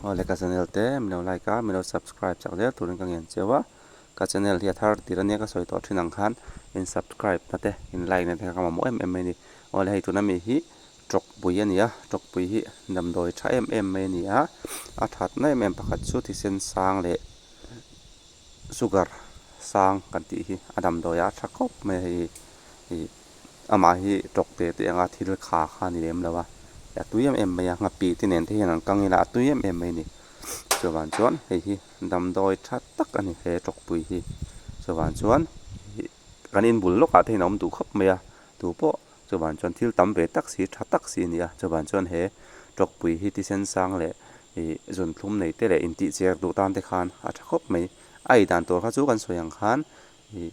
Awle ka channel te min lo like a, min lo subscribe chak zel turin ka ngen cheu a, ka channel hi a thar tir ania ka sawi tawh thin ang khan in subscribe na te in like na te kha ka mamawh em em mai a ni. Awle hei tuna mi hi tawkpui a ni a, tawkpui hi damdawi tha em em mai a ni a, a thatna em em pakhat chu thisen sang leh sugar sang kan tih hi a damdawi a tha khawp mai a hei ih amah hi tawk te te anga thil kha kha a ni lem lo a a tui em em mai a nghapih te nen te hian an kang ila a tui em em mai a ni chuvang chuan hei hi damdawi tha tak a ni he tawkpui hi chuvang chuan ih kan inbul lawkah te hian a awm duh khawp mai a tupawh chuvang chuan thil tam ve tak si tha tak si a ni a chuvang chuan he tawkpui hi thisen sang leh ih zunthlum nei te leh intih cher duh tan te khan a tha khawp mai a ei dan tur kha chu kan sawi ang khan ih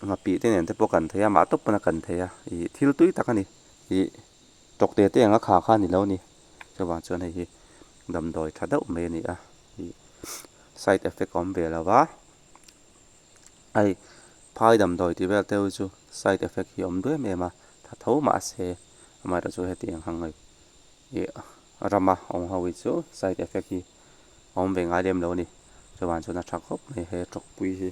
nghapih te nen te pawh kan thei a mah tawp pawn a kan thei a ih thil tui tak a ni ih tawk te te anga kha kha a ni lo a ni chuvang chuan hei hi damdawi tha deuh mai a ni a ih side effect a awm ve lo va hei phai damdawi tih vel te ho chu side effect hi a awm duai em em a tha tho mahse amaherawhchu hetiang ang hei ih rama awm ho hi chu side effect hi a awm ve ngai lem lo a ni chuvang chuan a tha khawp mai he tawkpui hi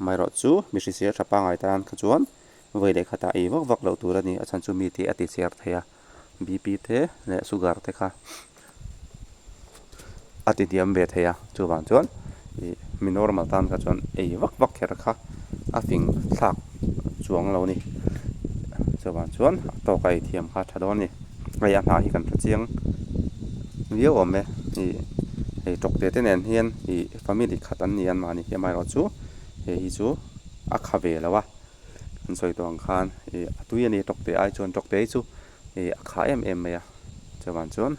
amaherawhchu mi hrisel tha pangngai tan kha chuan vawi leh khatah ei vak vak loh tur a ni a chhan chu mi te a ti cher thei a B P te leh sugar te kha a ti hniam ve thei a chuvang chuan ih mi normal tan kha chuan ei vak vak kher kha a fing thlak chuang lo a ni chuvang chuan a tawk a ei thiam kha a tha dawn a ni hei a hnah hi kan hre chiang viau awm e ih hei tawk te te nen hian ih family khat an ni an mahni hi amaherawhchu hei hi chu a kha ve lo a an sawi tawh ang khan ih a tui a ni tawk te ai chuan tawk te hi chu ih a kha em em mai a chuvang chuan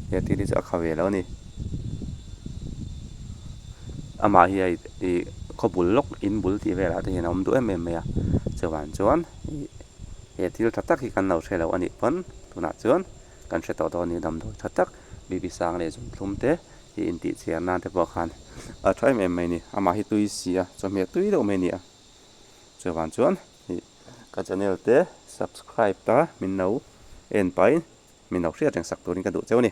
he thil hi chu a kha ve lo a ni amah hi hei ih khaw bul lawk in bul tih velah te hian a awm duh em em mai a chuvang chuan ih he thil tha tak hi kan lo hre lo a nih pawn tunah chuan kan hre tawh dawn a ni damdawi tha tak bibi sang leh zumthlum te hi intih chhiar nan te pawh khan a tha em em mai a ni amah hi tui si a chawhmeh tui deuh mai a ni a chuvang chuan ih ka channel te subscribe ta min lo en pahin min lo hriat reng sak turin ka duh cheu a ni.